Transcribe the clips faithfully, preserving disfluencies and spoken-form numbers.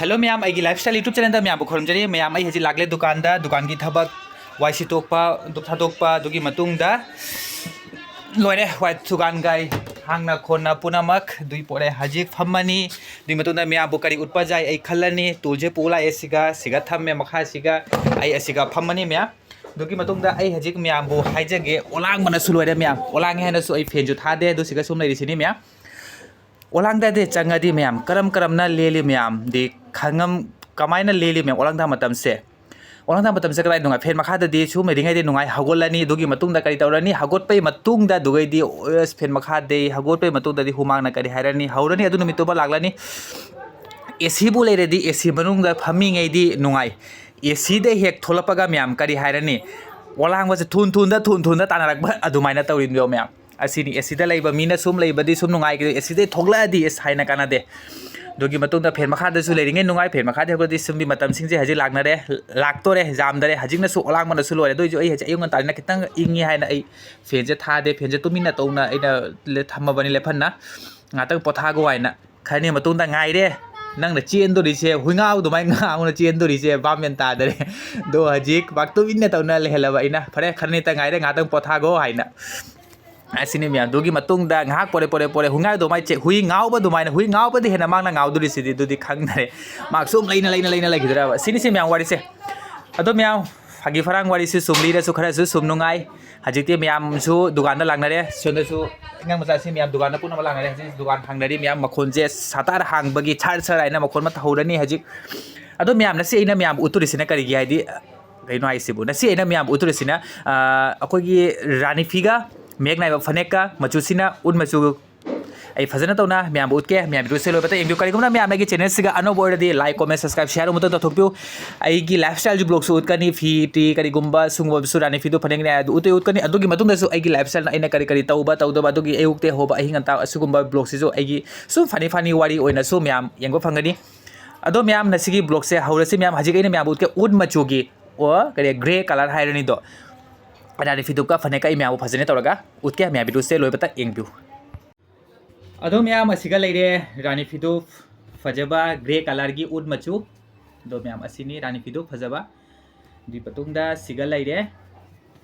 Hello ꯃꯌꯥꯝ, ꯑꯩꯒꯤ Lifestyle YouTube channelꯗ ꯃꯌꯥꯝꯕꯨ ꯈꯨꯔꯨꯝꯖꯔꯤ꯫ ꯃꯌꯥꯝ, ꯑꯩ ꯍꯧꯖꯤꯛ ꯂꯥꯛꯂꯦ ꯗꯨꯀꯥꯟꯗ, ꯗꯨꯀꯥꯟꯒꯤ ꯊꯕꯛ, ꯋꯥꯏ ꯁꯤꯠꯇꯣꯛꯄ, ꯙꯨꯞ ꯊꯥꯗꯣꯛꯄ, ꯑꯗꯨꯒꯤ ꯃꯇꯨꯡꯗ ꯂꯣꯏꯔꯦ꯫ ꯋꯥꯏ ꯊꯨꯒꯥꯟꯒꯥꯏ ꯍꯥꯡꯅ ꯈꯣꯠꯅ ꯄꯨꯝꯅꯃꯛ ꯑꯗꯨꯒꯤ ꯄꯣꯔꯦ꯫ ꯍꯧꯖꯤꯛ ꯐꯝꯃꯅꯤ꯫ ꯑꯗꯨꯒꯤ ꯃꯇꯨꯡꯗ ꯃꯌꯥꯝꯕꯨ ꯀꯔꯤ ꯎꯠꯄ ꯌꯥꯏ ꯑꯩ ꯈꯜꯂꯅꯤ꯫ ꯇꯨꯜꯁꯦ ꯄꯨ ꯂꯥꯛꯑꯦ, ꯁꯤꯒ, ꯁꯤꯒ ꯊꯝꯃꯦ, ꯃꯈꯥꯁꯤꯒ ꯑꯩ ꯑꯁꯤꯒ ꯐꯝꯃꯅꯤ ꯃꯌꯥꯝ꯫ ꯑꯗꯨꯒꯤ ꯃꯇꯨꯡꯗ ꯑꯩ ꯍꯧꯖꯤꯛ ꯃꯌꯥꯝꯕꯨ ꯍꯥꯏꯖꯒꯦ, ꯑꯣꯂꯥꯡꯕꯅꯁꯨ ꯂꯣꯏꯔꯦ ꯃꯌꯥꯝ꯫ ꯑꯣꯂꯥꯡꯉꯦ ꯍꯥꯏꯅꯁꯨ ꯑꯩ ꯐꯦꯟꯁꯨ ꯊꯥꯗꯦ, ꯑꯗꯨ ꯁꯤꯒ ꯁꯨꯝ ꯂꯩꯔꯤꯁꯤꯅꯤ ꯃꯌꯥꯝ꯫ ꯑꯣꯂꯥꯡꯗꯗꯤ ꯆꯪꯉꯗꯤ ꯃꯌꯥꯝ, ꯀꯔꯝ ꯀꯔꯝꯅ ꯂꯦꯜꯂꯤ ꯃꯌꯥꯝꯗꯤ ꯈꯪꯉꯝ-, ꯀꯃꯥꯏꯅ ꯂꯦꯜꯂꯤ ꯃꯌꯥꯝ ꯑꯣꯂꯥꯡꯗ ꯃꯇꯝꯁꯦ? ꯑꯣꯂꯥꯡꯗ ꯃꯇꯝꯁꯦ ꯀꯗꯥꯏ ꯅꯨꯡꯉꯥꯏ? ꯐꯦꯟ ꯃꯈꯥꯗꯗꯤ ꯁꯨꯝ ꯂꯩꯔꯤꯉꯩꯗꯤ ꯅꯨꯡꯉꯥꯏ, ꯍꯧꯒꯠꯂꯅꯤ, ꯑꯗꯨꯒꯤ ꯃꯇꯨꯡꯗ ꯀꯔꯤ ꯇꯧꯔꯅꯤ? ꯍꯧꯒꯠꯄꯒꯤ ꯃꯇꯨꯡꯗ ꯑꯗꯨꯒꯩꯗꯤ ꯑꯁ ꯐꯦꯟ ꯃꯈꯥꯗꯩ ꯍꯧꯒꯠꯄꯒꯤ ꯃꯇꯨꯡꯗꯗꯤ ꯍꯨꯃꯥꯡꯅ ꯀꯔꯤ ꯍꯥꯏꯔꯅꯤ? ꯍꯧꯔꯅꯤ, ꯑꯗꯨ ꯅꯨꯃꯤꯠꯇꯨꯃ ꯂꯥꯛꯂꯅꯤ꯫ ꯑꯦ ꯁꯤꯕꯨ ꯂꯩꯔꯗꯤ ꯑꯦ ꯁꯤ ꯃꯅꯨꯡꯗ ꯐꯝꯃꯤꯉꯩꯗꯤ ꯅꯨꯡꯉꯥꯏ, ꯑꯦ ꯁꯤꯗ ꯍꯦꯛ ꯊꯣꯛꯂꯛꯄꯒ ꯃꯌꯥꯝ ꯀꯔꯤ ꯍꯥꯏꯔꯅꯤ? ꯑꯣꯂꯥꯡꯕꯁꯦ ꯊꯨꯟ ꯊꯨꯟꯗ, ꯊꯨꯟ ꯊꯨꯟꯗ ꯇꯥꯟꯅꯔꯛꯄ ꯑꯗꯨꯃꯥꯏꯅ ꯇꯧꯔꯤꯅꯦꯕ ꯃꯌꯥꯝ꯫ ꯑꯁꯤꯅꯤ, ꯑꯦ ꯁꯤꯗ ꯂꯩꯕ ꯃꯤꯅ ꯁꯨꯝ ꯂꯩꯕꯗꯤ ꯁꯨꯝ ꯅꯨꯡꯉꯥꯏ, ꯑꯦ ꯁꯤꯗꯩ ꯊꯣꯛꯂꯛꯑꯗꯤ ꯑꯁ ꯍꯥꯏꯅ ꯀꯥꯟꯅꯗꯦ꯫ ꯑꯗꯨꯒꯤ ꯃꯇꯨꯡꯗ ꯐꯦꯟ ꯃꯈꯥꯗꯁꯨ ꯂꯩꯔꯤꯉꯩ ꯅꯨꯡꯉꯥꯏ, ꯐꯦꯟ ꯃꯈꯥꯗ ꯍꯧꯒꯠꯂꯗꯤ ꯁꯨꯝꯗꯤ ꯃꯇꯝꯁꯤꯡꯁꯦ ꯍꯧꯖꯤꯛ ꯂꯥꯛꯅꯔꯦ, ꯂꯥꯛꯇꯣꯔꯦ, ꯌꯥꯝꯗꯔꯦ꯫ ꯍꯧꯖꯤꯛꯅꯁꯨ ꯑꯣꯂꯥꯡꯕꯅꯁꯨ ꯂꯣꯏꯔꯦ꯫ ꯑꯗꯨ ꯑꯣꯏꯁꯨ ꯑꯩ ꯍꯧꯖꯤꯛ ꯑꯌꯨꯛ ꯉꯟꯇꯥꯅꯤꯅ ꯈꯤꯇꯪ ꯏꯪꯉꯤ ꯍꯥꯏꯅ ꯑꯩ ꯐꯦꯟꯁꯦ ꯊꯥꯗꯦ, ꯐꯦꯟꯁꯦ ꯇꯨꯃꯤꯟꯅ ꯇꯧꯅ ꯑꯩꯅ ꯂꯦ-, ꯊꯝꯃꯕꯅꯤ ꯂꯦꯞꯍꯟꯅ, ꯉꯥꯛꯇꯪ ꯄꯣꯊꯥꯒꯣ ꯍꯥꯏꯅ꯫ ꯈꯔꯅꯤ ꯃꯇꯨꯡꯗ ꯉꯥꯏꯔꯦ꯫ ꯅꯪꯅ ꯆꯦꯟꯗꯣꯔꯤꯁꯦ, ꯍꯨꯏꯉꯥꯎ ꯑꯗꯨꯃꯥꯏꯅ ꯉꯥꯎꯅ ꯆꯦꯟꯗꯣꯔꯤꯁꯦ ꯚꯥꯞ ꯃꯦꯟ ꯇꯥꯗꯔꯦ꯫ ꯑꯗꯣ ꯍꯧꯖꯤꯛ ꯄꯥꯛ ꯇꯨꯃꯤꯟꯅ ꯇꯧꯅ ꯂꯩꯍꯜꯂꯕ ꯑꯩꯅ꯫ ꯐꯔꯦ, ꯈꯔꯅꯤꯇ ꯉꯥꯏꯔꯦ, ꯉꯥꯛꯇꯪ ꯄꯣꯊꯥꯒꯣ ꯍꯥꯏꯅ꯫ ꯑꯁꯤꯅꯤ ꯃꯌꯥꯝ꯫ ꯑꯗꯨꯒꯤ ꯃꯇꯨꯡꯗ ꯉꯥꯏꯍꯥꯛ ꯄꯣꯔꯦ, ꯄꯣꯔꯦ, ꯄꯣꯔꯦ, ꯍꯨꯏꯉꯥꯎ ꯑꯗꯨꯃꯥꯏꯅ ꯆꯦ-, ꯍꯨꯏ ꯉꯥꯎꯕꯗꯤ ꯍꯦꯟꯅ ꯃꯥꯡꯅ ꯉꯥꯎꯗꯣꯔꯤꯁꯤꯗꯤ ꯑꯗꯨꯗꯤ ꯈꯪꯗꯔꯦ꯫ ꯃꯥꯛ ꯁꯨꯝ ꯂꯩꯅ, ꯂꯩꯅ, ꯂꯩꯅ ꯂꯩꯈꯤꯗꯣꯏꯔꯕ꯫ ꯁꯤꯅꯤꯁꯦ ꯃꯌꯥꯝ ꯋꯥꯔꯤꯁꯦ꯫ ꯑꯗꯣ ꯃꯌꯥꯝ, ꯐꯥꯒꯤ ꯐꯔꯥꯡ ꯋꯥꯔꯤꯁꯨ ꯁꯨꯝ ꯂꯤꯔꯁꯨ ꯈꯔꯁꯨ ꯁꯨꯝ ꯅꯨꯡꯉꯥꯏ꯫ ꯍꯧꯖꯤꯛꯇꯤ ꯃꯌꯥꯝꯁꯨ ꯗꯨꯀꯥꯟꯗ ꯂꯥꯛꯅꯔꯦ꯫ ꯁꯣꯝꯗꯁꯨ ꯑꯉꯥꯡ ꯃꯆꯥꯁꯤ ꯃꯌꯥꯝ ꯗꯨꯀꯥꯟꯗ ꯄꯨꯝꯅꯃꯛ ꯂꯥꯛꯅꯔꯦ꯫ ꯍꯧꯖꯤꯛ ꯗꯨꯀꯥꯟ ꯍꯥꯡꯅꯔꯤ ꯃꯌꯥꯝ꯫ ꯃꯈꯣꯟꯁꯦ ꯁꯇꯔ ꯍꯥꯡꯕꯒꯤ ꯁꯔ ꯁꯔ ꯍꯥꯏꯅ ꯃꯈꯣꯟ ꯑꯃ ꯍꯧꯔꯅꯤ ꯍꯧꯖꯤꯛ꯫ ꯑꯗꯣ ꯃꯌꯥꯝ, ꯉꯁꯤ ꯑꯩꯅ ꯃꯌꯥꯝꯕꯨ ꯎꯠꯇꯣꯔꯤꯁꯤꯅ ꯀꯔꯤꯒꯤ ꯍꯥꯏꯗꯤ, ꯀꯩꯅꯣ ꯍꯥꯏꯁꯤꯕꯨ? ꯉꯁꯤ ꯑꯩꯅ ꯃꯌꯥꯝꯕꯨ ꯎꯠꯇꯣꯔꯤꯁꯤꯅ, ꯑ, ꯑꯩꯈꯣꯏꯒꯤ ꯔꯥꯅꯤ ꯐꯤꯒ ꯃꯌꯦꯛ ꯅꯥꯏꯕ ꯐꯅꯦꯛꯀ, ꯃꯆꯨꯁꯤꯅ ꯎꯠ ꯃꯆꯨ꯫ ꯑꯩ ꯐꯖꯅ ꯇꯧꯅ ꯃꯌꯥꯝꯕꯨ ꯎꯠꯀꯦ, ꯃꯌꯥꯝ ꯚꯤꯗꯤꯑꯣꯁꯦ ꯂꯣꯏꯕꯇ ꯌꯦꯡꯕꯤꯌꯨ꯫ ꯀꯔꯤꯒꯨꯝꯕ ꯃꯌꯥꯝ ꯑꯩꯒꯤ ꯆꯦꯅꯦꯜꯁꯤꯒ ꯑꯅꯧꯕ ꯑꯣꯏꯔꯗꯤ like, comment, subscribe, share ꯑꯃꯇ ꯇꯧꯊꯣꯛꯄꯤꯌꯨ꯫ ꯑꯩꯒꯤ lifestyle ꯕ꯭ꯂꯣꯒꯁꯨ ꯎꯠꯀꯅꯤ, ꯐꯤ ꯇꯤ ꯀꯔꯤꯒꯨꯝꯕ ꯁꯨꯡꯕꯁꯨ, ꯔꯥꯅꯤ ꯐꯤꯗꯨ ꯐꯅꯦꯛꯅꯦ ꯑꯗꯨ ꯎꯠꯇꯤ ꯎꯠꯀꯅꯤ꯫ ꯑꯗꯨꯒꯤ ꯃꯇꯨꯡꯗꯁꯨ ꯑꯩꯒꯤ lifestyle ꯑꯩꯅ ꯀꯔꯤ ꯀꯔꯤ ꯇꯧꯕ ꯇꯧꯗꯕ ꯑꯗꯨꯒꯤ ꯑꯌꯨꯛꯇ ꯍꯧꯕ ꯑꯍꯤꯡ ꯉꯟꯇꯥ ꯑꯁꯤꯒꯨꯝꯕ ꯕ꯭ꯂꯣꯒꯁꯤꯁꯨ ꯑꯩꯒꯤ ꯁꯨꯝ funny funny ꯋꯥꯔꯤ ꯑꯣꯏꯅꯁꯨ ꯃꯌꯥꯝ ꯌꯦꯡꯕ ꯐꯪꯒꯅꯤ꯫ ꯑꯗꯣ ꯃꯌꯥꯝ, ꯉꯁꯤꯒꯤ ꯕ꯭ꯂꯣꯒꯁꯦ ꯍꯧꯔꯁꯤ ꯃꯌꯥꯝ꯫ ꯍꯧꯖꯤꯛ ꯑꯩꯅ ꯃꯌꯥꯝꯕꯨ ꯎꯠꯀꯦ ꯎꯠ ꯃꯆꯨꯒꯤ, ꯑꯣ, ꯀꯔꯤ, grey colour ꯍꯥꯏꯔꯅꯤꯗꯣ꯫ ꯔꯥꯅꯤ ꯐꯤꯗꯨꯞꯀ ꯐꯅꯦꯛꯀ ꯑꯩ ꯃꯌꯥꯝꯕꯨ ꯐꯖꯅ ꯇꯧꯔꯒ ꯎꯠꯀꯦ꯫ ꯃꯌꯥꯝ ꯚꯤꯗꯤꯑꯣꯁꯦ ꯂꯣꯏꯕꯇ ꯌꯦꯡꯕꯤꯌꯨ꯫ ꯑꯗꯣ ꯃꯌꯥꯝ, ꯑꯁꯤꯒ ꯂꯩꯔꯦ ꯔꯥꯅꯤ ꯐꯤꯗꯨꯞ, ꯐꯖꯕ ꯒ꯭ꯔꯦ ꯀꯂꯔꯒꯤ ꯎꯠ ꯃꯆꯨ꯫ ꯑꯗꯣ ꯃꯌꯥꯝ, ꯑꯁꯤꯅꯤ ꯔꯥꯅꯤ ꯐꯤꯗꯨ ꯐꯖꯕ꯫ ꯑꯗꯨꯒꯤ ꯃꯇꯨꯡꯗ ꯁꯤꯒ ꯂꯩꯔꯦ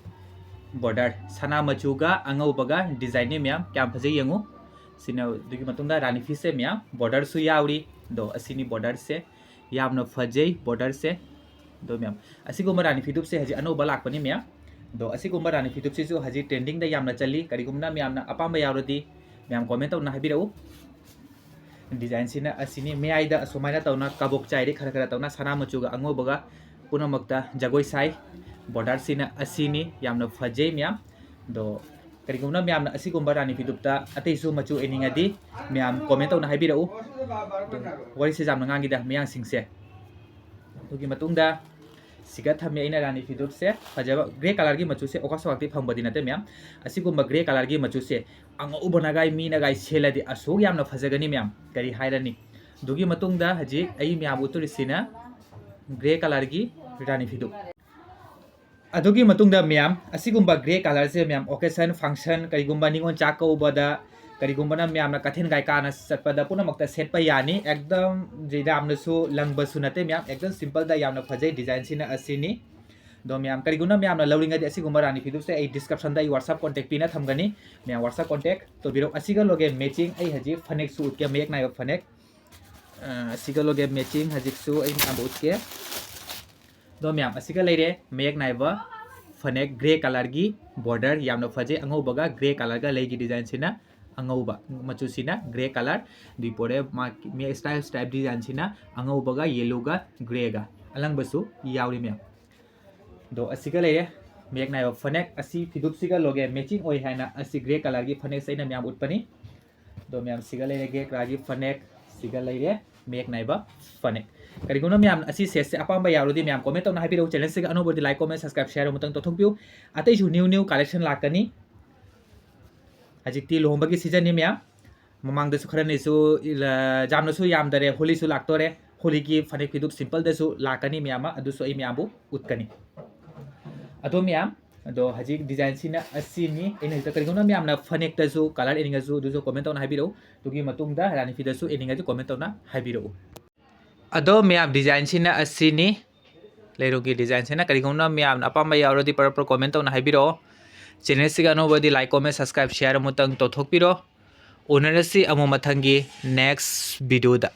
ꯕꯣꯔꯗꯔ, ꯁꯅꯥ ꯃꯆꯨꯒ ꯑꯉꯧꯕꯒ ꯗꯤꯖꯥꯏꯟꯅꯤ ꯃꯌꯥꯝ, ꯀꯌꯥꯝ ꯐꯖꯩ ꯌꯦꯡꯉꯨ꯫ ꯁꯤꯅ ꯑꯗꯨꯒꯤ ꯃꯇꯨꯡꯗ ꯔꯥꯅꯤ ꯐꯤꯁꯦ ꯃꯌꯥꯝ, ꯕꯣꯔꯗꯔꯁꯨ ꯌꯥꯎꯔꯤ꯫ ꯑꯗꯣ ꯑꯁꯤꯅꯤ ꯕꯣꯔꯗꯔꯁꯦ, ꯌꯥꯝꯅ ꯐꯖꯩ ꯕꯣꯔꯗꯔꯁꯦ꯫ ꯑꯗꯣ ꯃꯌꯥꯝ, ꯑꯁꯤꯒꯨꯝꯕ ꯔꯥꯅꯤ ꯐꯤꯗꯨꯞꯁꯦ ꯍꯧꯖꯤꯛ ꯑꯅꯧꯕ ꯂꯥꯛꯄꯅꯤ ꯃꯌꯥꯝ꯫ ꯑꯗꯣ ꯑꯁꯤꯒꯨꯝꯕ ꯔꯥꯅꯤ ꯐꯤꯗꯨꯞꯁꯤꯁꯨ ꯍꯧꯖꯤꯛ ꯇ꯭ꯔꯦꯟꯗꯤꯡꯗ ꯌꯥꯝꯅ ꯆꯠꯂꯤ꯫ ꯀꯔꯤꯒꯨꯝꯕꯅ ꯃꯌꯥꯝꯅ ꯑꯄꯥꯝꯕ ꯌꯥꯎꯔꯗꯤ ꯃꯌꯥꯝ ꯀꯣꯃꯦꯟ ꯇꯧꯅ ꯍꯥꯏꯕꯤꯔꯛꯎ꯫ ꯗꯤꯖꯥꯏꯟꯁꯤꯅ ꯑꯁꯤꯅꯤ, ꯃꯌꯥꯏꯗ ꯑꯁꯨꯃꯥꯏꯅ ꯇꯧꯅ ꯀꯕꯣꯛ ꯆꯥꯏꯔꯤ ꯈꯔ ꯈꯔ ꯇꯧꯅ, ꯁꯅꯥ ꯃꯆꯨꯒ ꯑꯉꯧꯕꯒ ꯄꯨꯝꯅꯃꯛꯇ ꯖꯒꯣꯏ ꯁꯥꯏ꯫ ꯕꯣꯔꯗꯔꯁꯤꯅ ꯑꯁꯤꯅꯤ, ꯌꯥꯝꯅ ꯐꯖꯩ ꯃꯌꯥꯝ꯫ ꯑꯗꯣ ꯀꯔꯤꯒꯨꯝꯕꯅ ꯃꯌꯥꯝꯅ ꯑꯁꯤꯒꯨꯝꯕ ꯔꯥꯅꯤ ꯐꯤꯗꯨꯞꯇ ꯑꯇꯩꯁꯨ ꯃꯆꯨ ꯑꯣꯏꯅꯤꯡꯉꯗꯤ ꯃꯌꯥꯝ ꯀꯣꯃꯦꯟ ꯇꯧꯅ ꯍꯥꯏꯕꯤꯔꯛꯎ꯫ ꯑꯗꯣ ꯋꯥꯔꯤꯁꯦ ꯌꯥꯝꯅ ꯉꯥꯡꯉꯤꯗ ꯃꯌꯥꯡꯁꯤꯡꯁꯦ꯫ ꯑꯗꯨꯒꯤ ꯃꯇꯨꯡꯗ ꯁꯤꯒ ꯊꯝꯃꯤ ꯑꯩꯅ ꯔꯥꯅꯤ ꯐꯤꯗꯨꯞꯁꯦ꯫ ꯐꯖꯕ ꯒ꯭ꯔꯦ ꯀꯂꯔꯒꯤ ꯃꯆꯨꯁꯦ ꯑꯣꯀꯥ ꯁꯣꯀꯥꯛꯇꯤ ꯐꯪꯕꯗꯤ ꯅꯠꯇꯦ ꯃꯌꯥꯝ꯫ ꯑꯁꯤꯒꯨꯝꯕ ꯒ꯭ꯔꯦ ꯀꯂꯔꯒꯤ ꯃꯆꯨꯁꯦ ꯑꯉꯧꯕꯅꯒꯥꯏ ꯃꯤꯅꯒꯥꯏ ꯁꯦꯠꯂꯗꯤ ꯑꯁꯨꯛ ꯌꯥꯝꯅ ꯐꯖꯒꯅꯤ ꯃꯌꯥꯝ, ꯀꯔꯤ ꯍꯥꯏꯔꯅꯤ꯫ ꯑꯗꯨꯒꯤ ꯃꯇꯨꯡꯗ ꯍꯧꯖꯤꯛ ꯑꯩ ꯃꯌꯥꯝ ꯎꯠꯇꯣꯔꯤꯁꯤꯅ ꯒ꯭ꯔꯦ ꯀꯂꯔꯒꯤ ꯔꯥꯅꯤ ꯐꯤꯗꯨꯞ꯫ ꯑꯗꯨꯒꯤ ꯃꯇꯨꯡꯗ ꯃꯌꯥꯝ, ꯑꯁꯤꯒꯨꯝꯕ ꯒ꯭ꯔꯦ ꯀꯂꯔꯁꯦ ꯃꯌꯥꯝ ꯑꯣꯀꯦꯁꯟ, ꯐꯪꯁꯟ, ꯀꯔꯤꯒꯨꯝꯕ ꯅꯤꯉꯣꯜ ꯆꯥꯛꯀꯧꯕꯗ, ꯀꯔꯤꯒꯨꯝꯕꯅ ꯃꯌꯥꯝꯅ ꯀꯩꯊꯦꯜ ꯀꯥꯏ ꯀꯥꯅ ꯆꯠꯄꯗ ꯄꯨꯝꯅꯃꯛꯇ ꯁꯦꯠꯄ ꯌꯥꯅꯤ꯫ ꯑꯦꯛꯗꯝ ꯌꯥꯝꯅꯁꯨ ꯂꯪꯕꯁꯨ ꯅꯠꯇꯦ ꯃꯌꯥꯝ, ꯑꯦꯛꯗꯝ ꯁꯤꯝꯄꯜꯗ ꯌꯥꯝꯅ ꯐꯖꯩ꯫ ꯗꯤꯖꯥꯏꯟꯁꯤꯅ ꯑꯁꯤꯅꯤ꯫ ꯑꯗꯣ ꯃꯌꯥꯝ, ꯀꯔꯤꯒꯨꯝꯕ ꯃꯌꯥꯝꯅ ꯂꯧꯅꯤꯡꯉꯗꯤ ꯑꯁꯤꯒꯨꯝꯕ ꯔꯥꯅꯤ ꯐꯤꯗꯨꯞꯁꯦ ꯑꯩ ꯗꯤꯁꯀ꯭ꯔꯤꯞꯁꯟꯗ ꯑꯩ WhatsApp ꯀꯣꯟꯇꯦꯛ ꯄꯤꯅ ꯊꯝꯒꯅꯤ꯫ ꯃꯌꯥꯝ WhatsApp ꯀꯣꯟꯇꯦꯛ ꯇꯧꯕꯤꯔꯣ꯫ ꯑꯁꯤꯒ ꯂꯣꯒꯦ ꯃꯦꯆꯤꯡ ꯑꯩ ꯍꯧꯖꯤꯛ ꯐꯅꯦꯛꯁꯨ ꯎꯠꯀꯦ, ꯃꯌꯦꯛ ꯅꯥꯏꯕ ꯐꯅꯦꯛ꯫ ꯑ, ꯑꯁꯤꯒ ꯂꯣꯒꯦ ꯃꯦꯆꯤꯡ ꯍꯧꯖꯤꯛꯁꯨ ꯑꯩ ꯃꯌꯥꯝꯗ ꯎꯠꯀꯦ꯫ ꯑꯗꯣ ꯃꯌꯥꯝ, ꯑꯁꯤꯒ ꯂꯩꯔꯦ ꯃꯌꯦꯛ ꯅꯥꯏꯕ ꯐꯅꯦꯛ, ꯒ꯭ꯔꯦ ꯀꯂꯔꯒꯤ ꯕꯣꯔꯗꯔ ꯌꯥꯝꯅ ꯐꯖꯩ, ꯑꯉꯧꯕꯒ ꯒ꯭ꯔꯦ ꯀꯂꯔꯒ ꯂꯩꯒꯤ ꯗꯤꯖꯥꯏꯟꯁꯤꯅ ꯑꯉꯧꯕ, ꯃꯆꯨꯁꯤꯅ ꯒ꯭ꯔꯦ ꯀꯂꯔ꯫ ꯑꯗꯨꯒꯤ ꯄꯣꯔꯦ ꯃꯥ ꯃꯌꯦꯛ ꯁ꯭ꯇꯥꯏꯞ ꯁ꯭ꯇꯥꯏꯞ ꯗꯤꯖꯥꯏꯟꯁꯤꯅ ꯑꯉꯧꯕꯒ ꯌꯦꯜꯂꯣꯒ ꯒ꯭ꯔꯦꯒ, ꯑꯂꯪꯕꯁꯨ ꯌꯥꯎꯔꯤ ꯃꯌꯥꯝ꯫ ꯑꯗꯣ ꯑꯁꯤꯒ ꯂꯩꯔꯦ ꯃꯌꯦꯛ ꯅꯥꯏꯕ ꯐꯅꯦꯛ꯫ ꯑꯁꯤ ꯐꯤꯗꯨꯞꯁꯤꯒ ꯂꯣꯒꯦ ꯃꯦꯆꯤꯡ ꯑꯣꯏ ꯍꯥꯏꯅ ꯑꯁꯤ ꯒ꯭ꯔꯦ ꯀꯂꯔꯒꯤ ꯐꯅꯦꯛꯁꯦ ꯑꯩꯅ ꯃꯌꯥꯝ ꯎꯠꯄꯅꯤ꯫ ꯑꯗꯣ ꯃꯌꯥꯝ, ꯁꯤꯒ ꯂꯩꯔꯦ ꯒ꯭ꯔꯦ ꯀꯂꯔꯒꯤ ꯐꯅꯦꯛ, ꯁꯤꯒ ꯂꯩꯔꯦ ꯃꯌꯦꯛ ꯅꯥꯏꯕ ꯐꯅꯦꯛ꯫ ꯀꯔꯤꯒꯨꯝꯕ ꯃꯌꯥꯝ ꯑꯁꯤ ꯁꯦꯠꯁꯦ ꯑꯄꯥꯝꯕ ꯌꯥꯎꯔꯗꯤ ꯃꯌꯥꯝ ꯀꯣꯃꯦꯟ ꯇꯧꯅ ꯍꯥꯏꯕꯤꯔꯛꯎ꯫ ꯆꯦꯅꯦꯜꯁꯤꯒ ꯑꯅꯧꯕꯗꯤ ꯂꯥꯏꯛ, ꯀꯣꯃꯦꯟ, ꯁꯕꯁꯀ꯭ꯔꯥꯏꯕ, ꯁꯤꯌꯥꯔ ꯑꯃꯨꯛꯇꯪ ꯇꯧꯊꯣꯛꯄꯤꯌꯨ꯫ ꯑꯇꯩꯁꯨ ꯅ꯭ꯌꯨ ꯅ꯭ꯌꯨ ꯀꯂꯦꯛꯁꯟ ꯂꯥꯛꯀꯅꯤ꯫ ꯍꯧꯖꯤꯛꯇꯤ ꯂꯨꯍꯣꯡꯕꯒꯤ ꯁꯤꯖꯟꯅꯤ ꯃꯌꯥꯝ꯫ ꯃꯃꯥꯡꯗꯁꯨ ꯈꯔꯅꯤꯁꯨ ꯏꯂ-, ꯌꯥꯝꯅꯁꯨ ꯌꯥꯝꯗꯔꯦ, ꯍꯣꯂꯤꯁꯨ ꯂꯥꯛꯇꯣꯔꯦ꯫ ꯍꯣꯂꯤꯒꯤ ꯐꯅꯦꯛ ꯐꯤꯗꯨꯞ ꯁꯤꯝꯄꯜꯗꯁꯨ ꯂꯥꯛꯀꯅꯤ ꯃꯌꯥꯝ ꯑꯃ, ꯑꯗꯨꯁꯨ ꯑꯩ ꯃꯌꯥꯝꯕꯨ ꯎꯠꯀꯅꯤ꯫ ꯑꯗꯣ ꯃꯌꯥꯝ, ꯑꯗꯣ ꯍꯧꯖꯤꯛ ꯗꯤꯖꯥꯏꯟꯁꯤꯅ ꯑꯁꯤꯅꯤ꯫ ꯑꯩꯅ ꯍꯧꯖꯤꯛ ꯀꯔꯤꯒꯨꯝꯕ ꯃꯌꯥꯝꯅ ꯐꯅꯦꯛꯇꯁꯨ ꯀꯂꯔ ꯌꯦꯡꯅꯤꯡꯉꯁꯨ ꯑꯗꯨꯁꯨ ꯀꯣꯃꯦꯟ ꯇꯧꯅ ꯍꯥꯏꯕꯤꯔꯛꯎ꯫ ꯑꯗꯨꯒꯤ ꯃꯇꯨꯡꯗ ꯔꯥꯅꯤ ꯐꯤꯗꯁꯨ ꯌꯦꯡꯅꯤꯡꯉꯗꯤ ꯀꯣꯃꯦꯟ ꯇꯧꯅ ꯍꯥꯏꯕꯤꯔꯛꯎ꯫ ꯑꯗꯣ ꯃꯌꯥꯝ ꯗꯤꯖꯥꯏꯟꯁꯤꯅ ꯑꯁꯤꯅꯤ꯫ ꯂꯩꯔꯨꯒꯤ ꯗꯤꯖꯥꯏꯟꯁꯤꯅ ꯀꯔꯤꯒꯨꯝꯕ ꯃꯌꯥꯝꯅ ꯑꯄꯥꯝꯕ ꯌꯥꯎꯔꯗꯤ ꯄꯔꯞ ꯄꯔꯞ ꯀꯣꯃꯦꯟ ꯇꯧꯅ ꯍꯥꯏꯕꯤꯔꯛꯑꯣ꯫ ꯆꯦꯅꯦꯜꯁꯤꯒ ꯑꯅꯧꯕꯗꯤ ꯂꯥꯏꯛ, ꯀꯣꯃꯦꯟ, ꯁꯕꯁꯀ꯭ꯔꯥꯏꯕ, ꯁꯤꯌꯥꯔ ꯑꯃꯨꯛꯇꯪ ꯇꯧꯊꯣꯛꯄꯤꯔꯣ꯫ ꯎꯅꯔꯁꯤ ꯑꯃꯨꯛ ꯃꯊꯪꯒꯤ ꯅꯦꯛꯁ ꯚꯤꯗꯤꯑꯣꯗ꯫